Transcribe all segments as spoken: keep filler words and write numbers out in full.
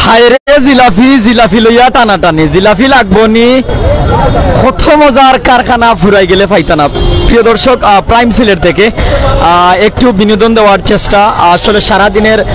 হায়রে জিলাফি, জিলাফি লইয়া টানাটানি, জিলাফি লাগবো নি? কত মজার কারখানা ফুরাই গেলে পাইতা না। প্রিয় দর্শক, আহ, প্রাইম সিলেট থেকে, আহ, একটু বিনোদন দেওয়ার চেষ্টা। আসলে সারাদিনের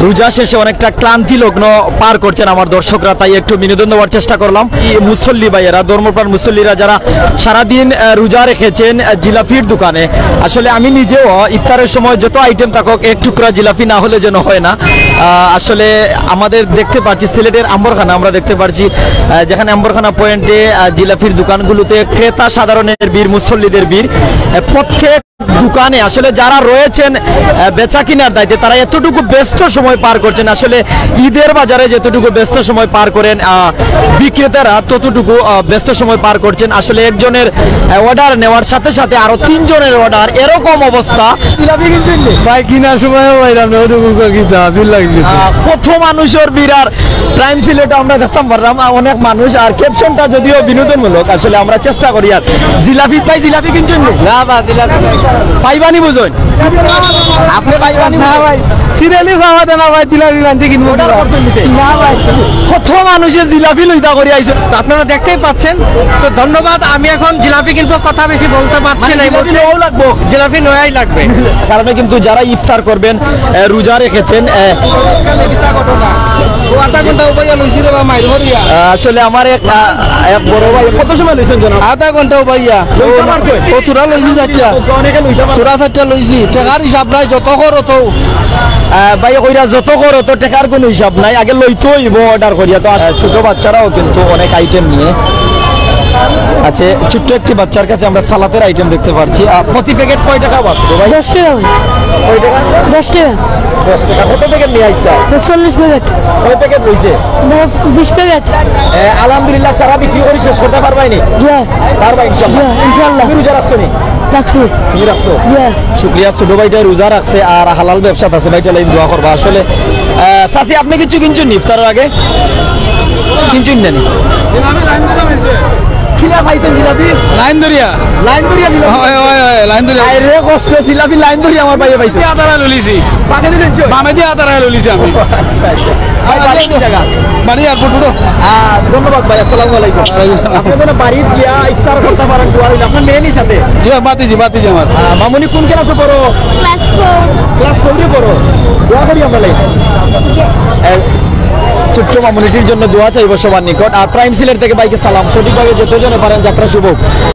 রোজা শেষে অনেকটা ক্লান্তি লগ্ন পার করছেন আমার দর্শকরা, তাই একটু বিনোদন দেওয়ার চেষ্টা করলাম। এই মুসল্লি ভাইয়েরা, ধর্মপ্রাণ মুসল্লিরা যারা সারাদিন, আহ, রোজা রেখেছেন, আহ, জিলাফির দোকানে, আসলে আমি নিজেও ইফতারের সময় যত আইটেম থাকুক, এক টুকরা জিলাফি না হলে যেন হয় না। আহ, আসলে আমাদের দেখতে পাচ্ছি সিলেটের আম্বরখানা, আমরা দেখতে পাচ্ছি, আহ, যেখানে আম্বরখানা পয়েন্টে, আহ, জিলাফির দোকানগুলোতে ক্রেতা সাধারণের ভিড়, মুসল্লিদের ভিড়। আহ, প্রত্যেক দোকানে আসলে যারা রয়েছেন, আহ, বেচা কিনার দায়িত্বে, তারা এতটুকু ব্যস্ত সময় পার করছেন। আসলে ঈদের বাজারে যতটুকু ব্যস্ত সময় পার করেন, আহ, বিক্রেতারা ততটুকু, আহ, ব্যস্ত সময় পার করছেন। আসলে একজনের, আহ, অর্ডার নেওয়ার সাথে সাথে আরো তিনজনের অর্ডার, এরকম অবস্থা। জিলাপি কিনছেন নি? ভাই, কিনার সময় পাইলাম না, ওদের মুখে কিতা, বিল লাগবে। আহ, কত মানুষের ভিড়, আর প্রাইম সিলেটে আমরা দেখতাম পারলাম, আহ, অনেক মানুষ। আর ক্যাপশনটা যদিও বিনোদনমূলক, আসলে আমরা চেষ্টা করি। আর জিলাপি ভাই, জিলাপি কিনছেন নি? না বা, জিলাপি নাই। পাইবানি বুঝুন? আপনি পাইবানি না বুঝুন? ভাই, সিরিয়ালি পাওয়া যায় না ভাই, জিলাপি বানতে কিনবো অর্ডার না। করছেন নিতে? না ভাই। কত মানুষের জিলাপি লইতা করি আইছে। তো আপনারা দেখতেই পাচ্ছেন। তো ধন্যবাদ, আমি এখন জিলাপি কিনবো, কথা বেশি বলতে পারছি মানে না এই জিলাপি মুহূর্তে। নেওয়াও লাগবো? জিলাপি নেওয়াই লাগবে। কারণে কিন্তু যারা ইফতার করবেন, আহ, রোজা রেখেছেন, আহ, ও আধা ঘন্টা উবাইয়া লইছি রে বা, মাইর করিয়া। আহ, আসলে আমার এক, আহ, এক বড় ভাই, কত সময় লইছেন জনাব? আধা ঘন্টা উবাইয়া। লইতে পারছেন? ও তোরা লইছি চারটা। অনেকে লইতে পারছেন। তোরা চারটা লইছি। টেকার হিসাব নাই, যত কর অত। আহ, ভাই কইরা যত কর অত, টেকার কোনো হিসাব নাই। আগে লইতে হইব অর্ডার করিয়া। তো আস-, ছোট বাচ্চারাও কিন্তু অনেক আইটেম নিয়ে আছে। ছোট্ট একটি বাচ্চার কাছে আমরা সালাতের আইটেম দেখতে পাচ্ছি। আহ, প্রতি প্যাকেট কয় টাকা আছে ভাই? দশ টাকা। কয় টাকা? দশ টাকা। দশ টাকা। কত প্যাকেট নিয়ে আইসলা? চল্লিশ প্যাকেট। কয় প্যাকেট হইছে? বিশ প্যাকেট। এ, আলহামদুলিল্লাহ, সারা বিক্রি করে শেষ করতে পারবাই নি? জি। পারবা ইনশাল্লাহ? জি, ইনশাল্লাহ। তুমি রোজা রাখছো নি? রাখছি। তুমি রাখছো? জি। শুক্রিয়া, ছোট ভাইটা রোজা রাখছে আর হালাল ব্যবসাত আছে, ভাইটা লাইন দোয়া করবা। আসলে, আহ, চাচি, আপনি কিছু কিনছেন নি ইফতারের আগে? কিনছেন না নি? কিনা পাইছেন জিলাপি? লাইন ধরিয়া। লাইন ধরিয়া জিলাপি? হয়, হয়, হয়, লাইন ধরিয়া। আরে কষ্ট, জিলাপি লাইন ধরিয়া আমার ভাইয়ে পাইছে। আদারা লুলিছি। বাগানে দিচ্ছ? বামেদি আদারা লুলিছি আমি। আচ্ছা, আচ্ছা। ভাই, বাড়ি কোন জায়গা? বাড়ি এয়ারপোর্ট রোড। আহ, ধন্যবাদ ভাই, আসসালামু আলাইকুম। ওয়ালাইকুম আসসালাম। আপনি যেন বাড়িত গিয়া ইফতার করতে পারেন, দোয়া রইল। আপনার মেয়ে নি সাথে? জি, ভাতিজি, ভাতিজি আমার। আহ, মামুনি কোন ক্লাসে পড়ো? Class four. ক্লাস ফোরে পড়ো? দোয়া করি আমরা লাগি। এ, ছোট্ট মামুনিটির জন্য দোয়া চাইবো সবার নিকট। আর প্রাইম সিলেট থেকে ভাইকে সালাম। সঠিকভাবে যত জনে পারেন যাত্রা শুভ হোক।